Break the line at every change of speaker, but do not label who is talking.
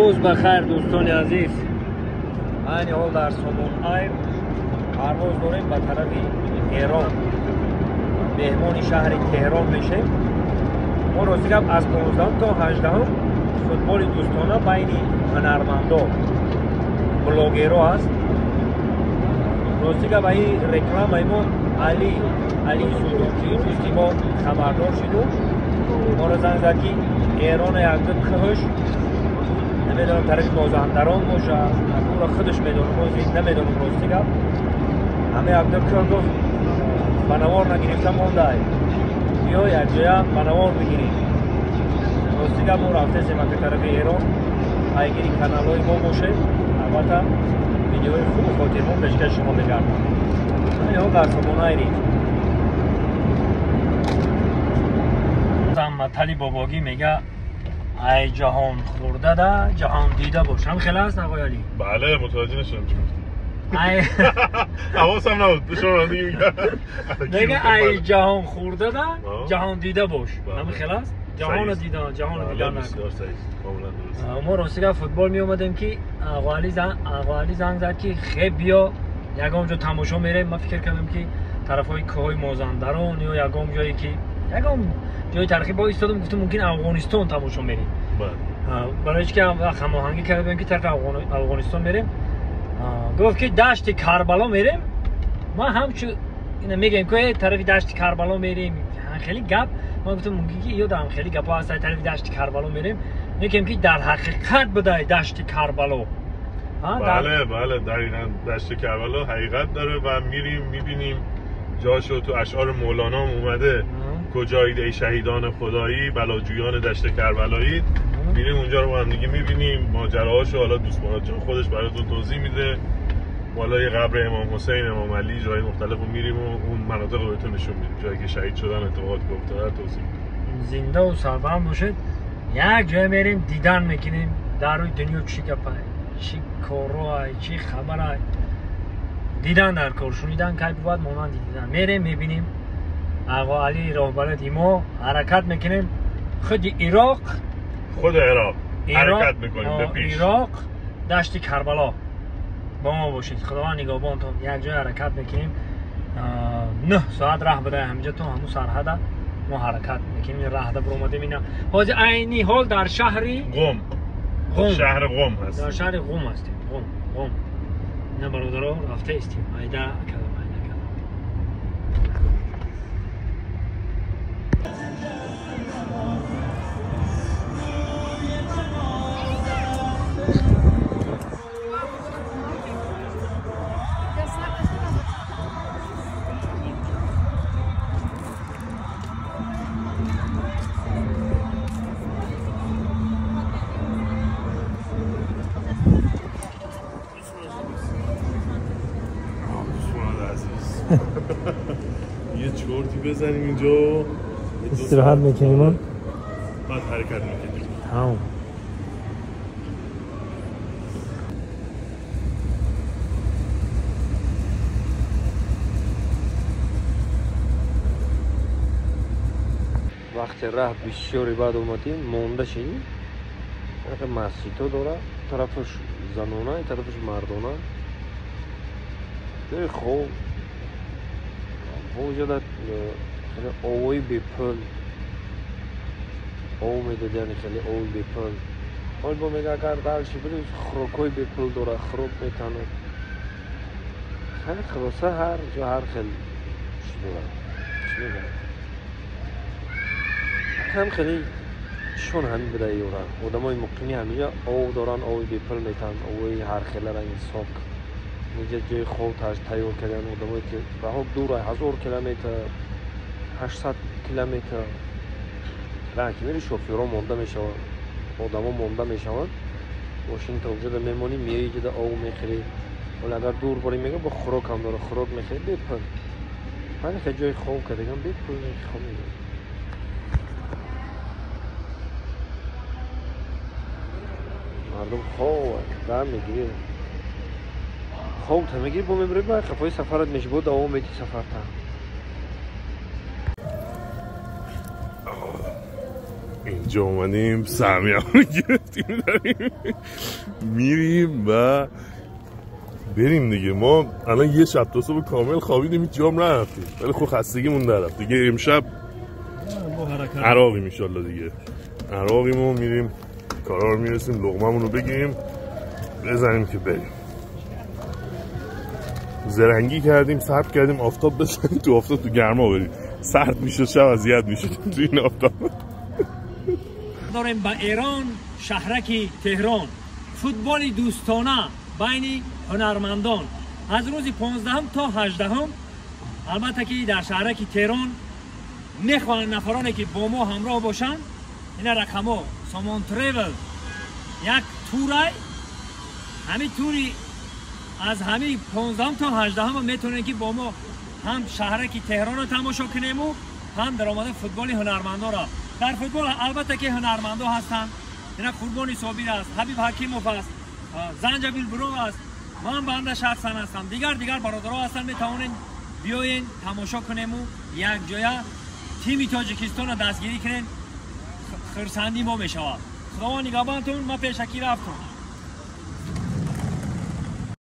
Рӯз ба хайр дӯстони азиз. Айни ҳол дар Сомон Айр парвоз дорем ба тарафи Эрон. Меҳмони шаҳри Теҳрон мешем. Мо рости гап аз 15 то 18 футболи дӯстона байни ҳунармандо, блогеро аст. Рости гап ин рекламаи мо Али Судончӣ дӯсти мо хабардор шиду моро занг зад ки Эрон якду кӯҳш намедонам тарафи Мозандарон бошад, ӯро худаш медонам, намедонам рости гап. Ҳама якду кӯҳ гуфт ба навор нагирифта мондай, биё якҷоя ба навор бигирем. Рости гап мо рафтесем ака тарафи Эрон, пайгири каналҳои мо бошед, албатта видеои хубу хотирмон пешкаши шумо мегардад. Ҳо дар Сомон Айри матали бобогӣ мега ай ҷаҳон хӯрда да ҷаҳон дида бош. Ҳам хеле аст оқои Али?
Бале, мутаваҷҷеҳ нашудам чӣ гуфтӣ. Ҳавосам набуд. Шумо рандагӣ
мега ай ҷаҳон хӯрда да ҷаҳон дида бош. Ҳам хеле аст? Ҷаҳонро дидан, ҷаҳонро дидан. Мо рости гап футбол меомадем ки оқо Али занг зад ки хеб биё ягон ҷо тамошо мерем. Ман фикр кардам ки тарафҳои кӯҳҳои Мозандарон ё ягон ҷое ки ягон ҷои тарихӣ бо истодам, гуфтам мумкин Афғонистон тамошо мерем. Барои чи ки ҳамоҳангӣ кардем ки тарафи Афғонистон мерем. Гуфт ки дашти Карбало мерем. Ман ҳамчу ина мегӯем ки тарафи дашти Карбало мерем, хеле гап. Ман гуфтам мумкин ки ёдам хеле гапҳо ҳаст, тарафи дашти Карбало мерем. Мегӯем ки дар ҳақиқат будай дашти Карбало.
бале бале, دقیقاً دشت کربلا حقیقت داره و میریم میبینیم جاشو. تو اشعار مولانا اومده کجایید ای شهیدان خدایی بلاجویان دشت کربلایی. میریم اونجا رو با هم دیگه میبینیم ماجراهاشو. حالا دوست مراد جان خودش براتون توضیح میده. بالای قبر امام حسین، امام علی، جای مختلف رو میریم و اون مناطق رو بهتون نشون میدیم، جایی که شهید شدن، اتفاقات که افتاده توضیح میدیم.
زنده و سربلند باشید. یک جای میریم دیدن میکنیم در روی دنیا چی گپه، چی کارای، چی خبرای. دیدن در کار، شنیدن کی بود مانند دیدن. میریم میبینیم. آقا علی راهبلد ما حرکت میکنیم. خود عراق،
خود عراق حرکت میکنیم به پیش.
عراق دشت کربلا با ما باشید. خداوند نگهبانتون. یک جای حرکت میکنیم. 9 ساعت راه بده همینجا تو همون سرحد ما حرکت میکنیم. راه ده برآمدیم. اینا حاج عینی حال در شهری
قم، شهر قم هست.
در شهر قم هستیم. قم. نه برادرها رفته استیم. ایده کلام ایده کلام.
یه چرتی بزنیم اینجا،
استراحت میکنیم،
بعد حرکت میکنیم.
تمام. вақти раҳ бисёри баъд омадем, монда шидем. Масҷидҳо дора, тарафаш занона, тарафаш мардона. Ҷои хоб ҳоҷа хеле овои бепул ов медод, яъне хеле ови бепул. Ҳол бо мега агар дарши бири хӯрокҳои бепул дора, хӯрок метанад. Хеле хулоса ҳар ҷо ҳар хел чӣ дорад, чӣ мегӯяд. Ҳам хеле чон ҳамин буда ёра. Одамои муқими ҳаминҷа ов доранд, ови бепул метанад, овои ҳар хела ранги сок. Инҷа ҷои хоб тайёр кардан одамое ки раҳо дур 1000 километр, 800 километр раҳ ки мери шофёрҳо монда мешаванд, одамо монда мешаванд. Мошин то ҷода мемонӣ, меои ҷода ов мехӯрӣ. Вале агар дур борӣ мега бо хӯрок ҳам дора, хӯрок мехӯрӣ бепул. Ҳар хел ҷои хоб кардагам бепул хоб мегирӣ. Мардум хоб дар мегирӣ. Хоб та мегирӣ, бо мебарӣ ба қафои сафарат меши, бо давом медиҳӣ сафарта.
اینجا اومدیم سهمیه رو گرفتیم، داریم میریم و بریم دیگه. ما الان یه شب تا صبح کامل خوابیدیم، هیچ جام نرفتیم، ولی خب خستگیمون در رفت دیگه. امشب عراقیم انشالله دیگه، عراقیم و میریم کارا رو میرسیم، لقمه‌مون رو بگیریم بزنیم که بریم. زرنگی کردیم، صبر کردیم آفتاب بزنیم، تو آفتاب تو گرما بریم، سرد میشه شب اذیت میشه تو این آفتاب.
داریم به ایران، شهرک تهران، فوتبال دوستانه بین هنرمندان از روز 15 تا 18. البته که در شهرک تهران میخوان نفرانی که با ما همراه باشن، این رقم‌ها سامان تریول یک تورای، همین توری از همین 15 تا 18 میتونن که با ما هم شهرک تهران رو تماشا کنیم و هم در آمده فوتبال هنرمندا را. در فوتبال البته که هنرمندا هستن، اینا قربانی صابر است، حبیب حکیموف است، زنجبیل برو است، من بنده شخصا هستم، دیگر برادرها هستن. میتوانین بیاین تماشا کنیم و یک جای تیم تاجیکستان را دستگیری کنین، خرسندی ما میشود. خداوند نگهبانتون. ما پیشکی رفتم.